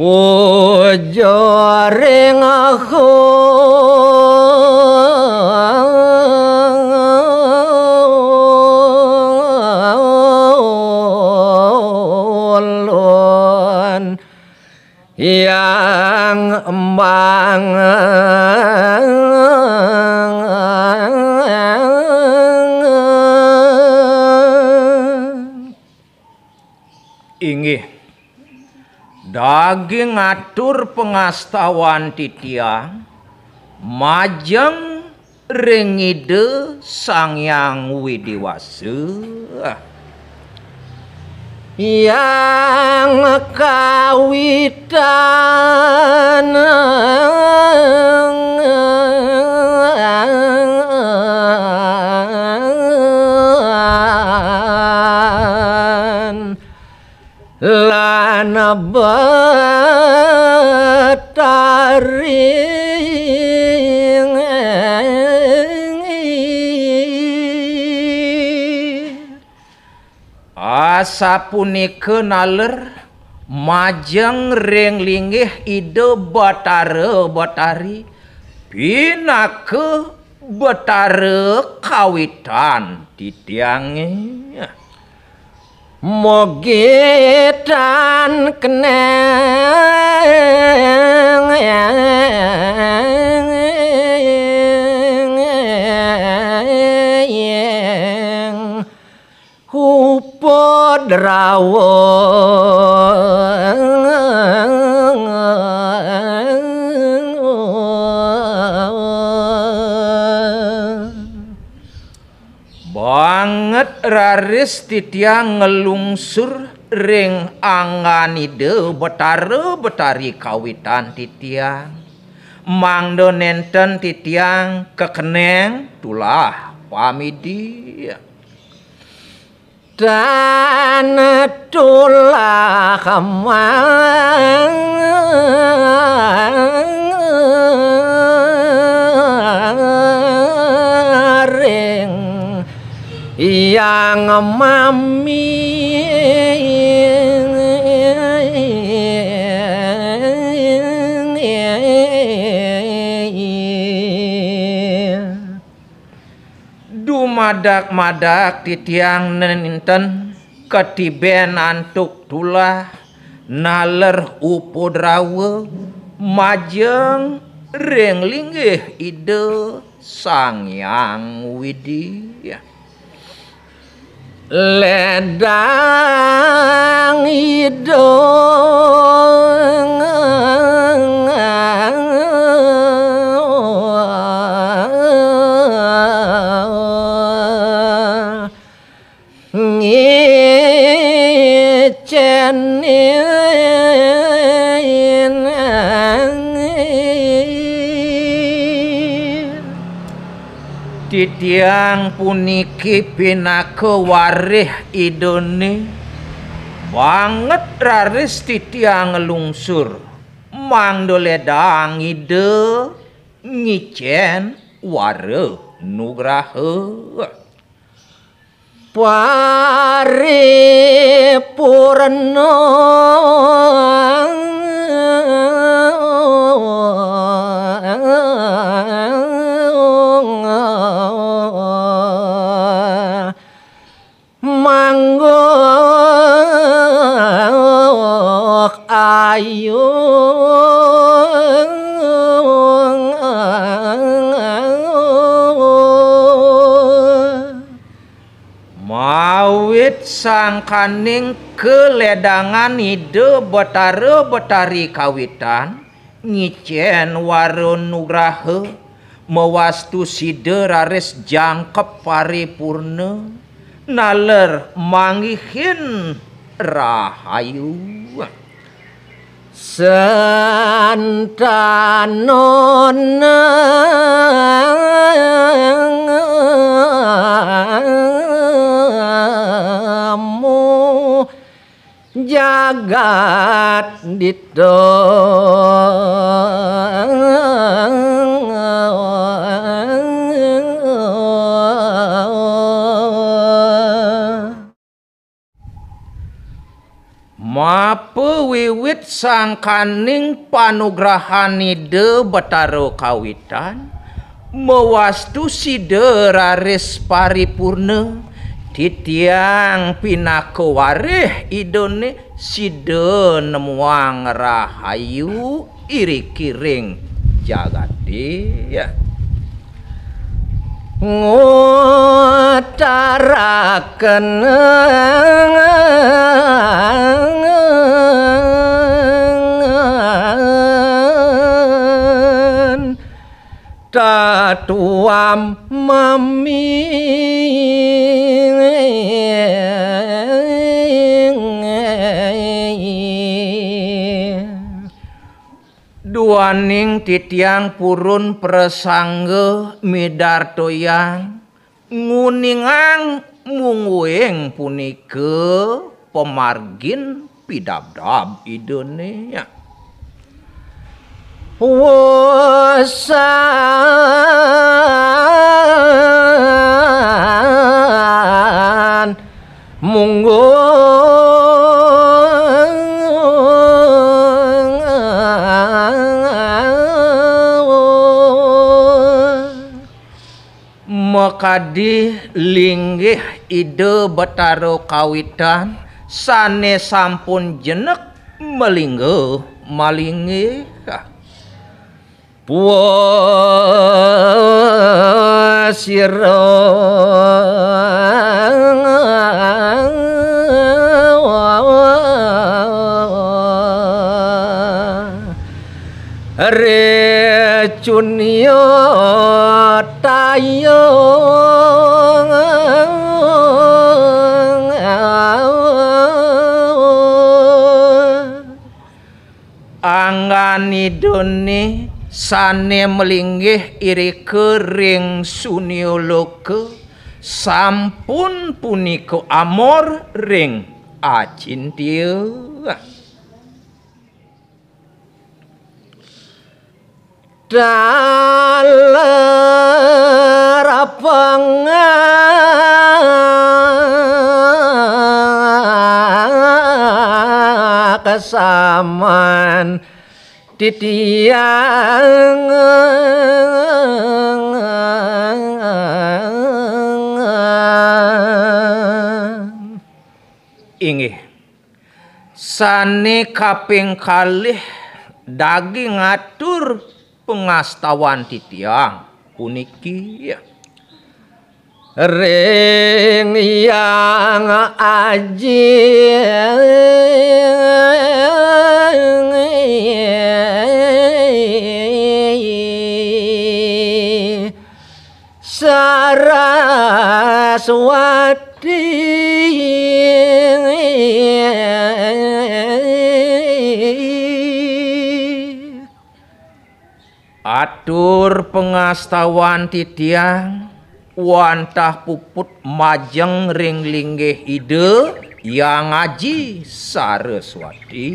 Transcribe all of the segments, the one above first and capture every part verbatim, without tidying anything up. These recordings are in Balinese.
Puja ring ulun yang embang. Inggih. Daging atur pangastawan titiang majeng ring Ida Sang Hyang Widi Wasa. Yang kawitan lan Betari. Asapunika naler majeng ring linggih Ida Betara Betari pinaka Betara kawitan titiange. Mogi tan keneng upadrawa. Banget raris titiang nglungsur ring anggan Ida Betara Betari kawitan titiang, mangda nenten titiang kakeneng tulah pamidi. Tan tulah maring yang mami. Dumadak-madak titiang nenten katiben antuk tulah naler upadrawa majeng ring linggih Ida Sang Hyang Widi. Ledang Ida ngicenin. Titiang puniki pinaka warih Idane, banget raris titiang nglungsur, mangda ledang Ida ngicen wara nugraha. Paripurna. Mangguk ayu. Mawit sangkaning kaledangan Ida Betara Betari kawitan ngicen wara nugraha, mawastu sida raris jangkep paripurna, naler manggihin rahayu. Sentana nemu jagat dito. Mapawiwit sangkaning panugrahan Ida Betara Kawitan, mawastu sida raris paripurna, titiang pinaka warih Idané sida nemuang rahayu iriki ring jagaté. Ya. Ngutaraken tatuam mami. Duaning titiang purun prasangga midartayang nguningang mungguing punika pamargin pidabdab Idané. Wusan mungguing makadi linggih Ida Betara Kawitan sané sampun jenek malingga malinggih. Puasira recunya tayang. Anggan Idané sané malinggih irika ring sunia loka, sampun punika amor ring Acintia. Taler pangakasaman titiang. Inggih. Sané kaping kalih daging atur pangastawan titiang puniki. Ring Hyang Aji. Saraswati. Atur pangastawan titiang wantah puput majeng ring linggih Ida Hyang Aji Saraswati.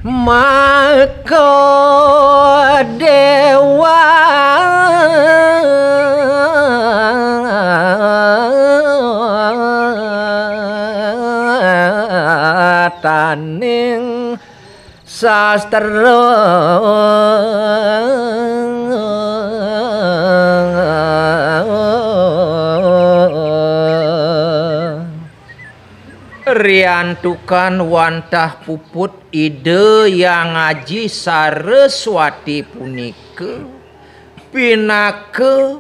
Maka déwa taning sastra. Riantukan wantah puput Ida Hyang Aji Saraswati punika pinaka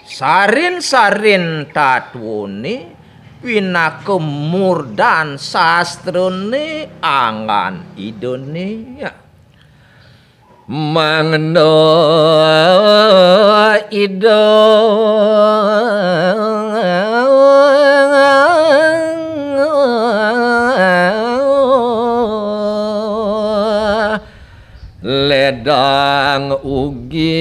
sarin-sarin tatwané, pinaka murdan sastrané anggan Idané. Mangda Ida ledang ugi.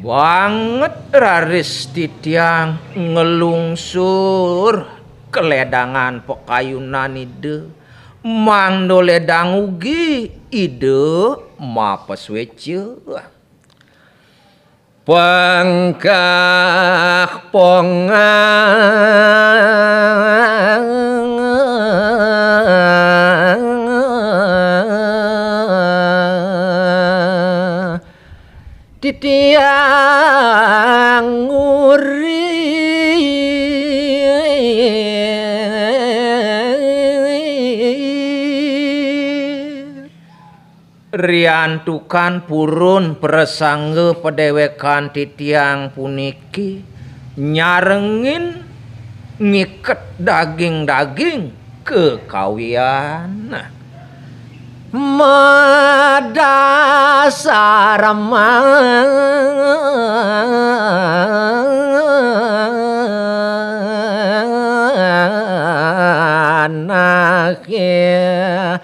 Banget raris titiang nglungsur kaledangan pakayunan Ida, Mangda ledang ugi Ida mapasuéca. Pengkah pongah titiang nguri. Riantukan purun prasangga padéwékan titiang puniki nyarengin ngiket daging-daging kekawian. Madasar manah ya.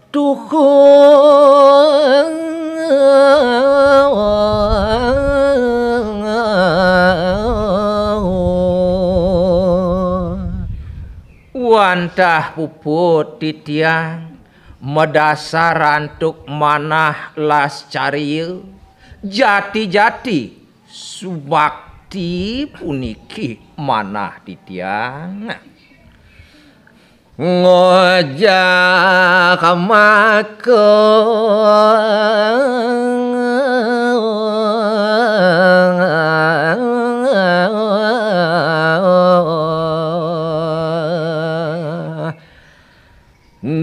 Tuhu. Wantah puput titiang madasar antuk manah lascarya, jati-jati subakti puniki manah titiang. Ngojah maka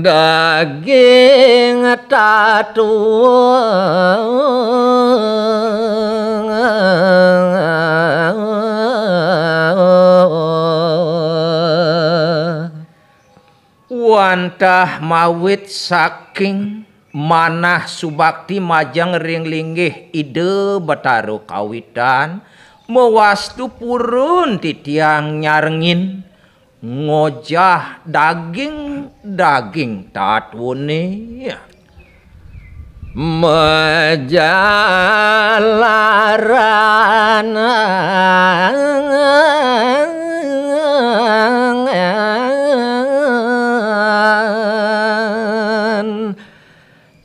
daging tatua. Wantah mawit saking manah subakti majeng ring linggih Ida Batara Kawitan, mawastu purun titiang nyarengin ngojah daging-daging tatuané. Majalaran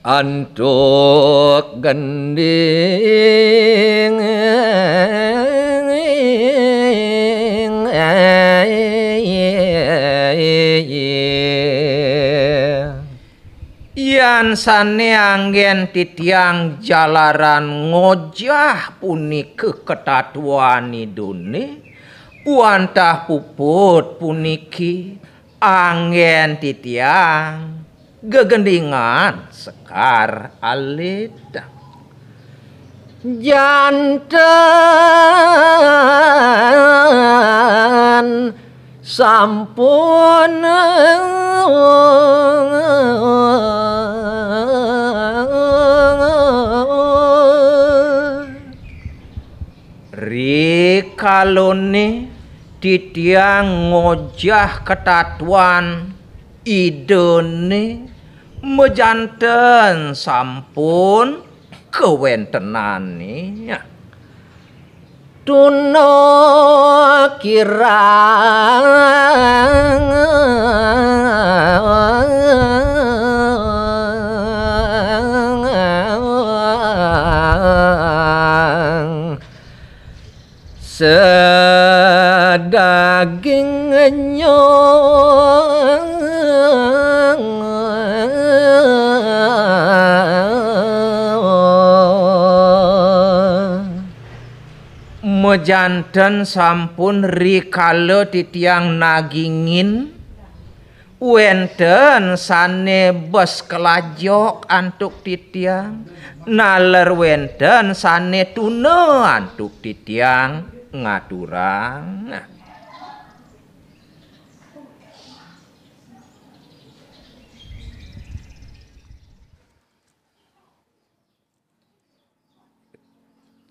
antuk gending. Yan sané anggén titiang jalaran ngojah punika katatuan Idané, wantah puput puniki anggén titiang gegendingan sekar alit. Janten sampun rikalané titiang ngojah katatuan Idané, majanten sampun kawéntenané. Tuna kirang sadaging nyong. Majanten sampun rikala titiang nagingin, wénten sané bes kalajok antuk titiang, naler wénten sané tuna antuk titiang ngaturang.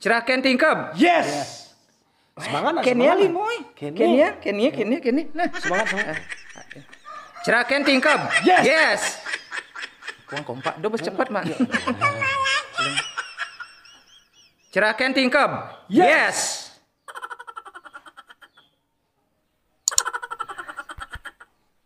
Ceraken tingkeb. Yes. Semangat, nak, kéné semangat, nak. Limoy. Kéné. Kéné, kéné, kéné, kéné. Nah. Semangat, semangat. Ceraken tingkeb. Yes. Yes. Kurang kompak. Duh, bes cepet, Mak. Ceraken tingkeb. Yes. Yes.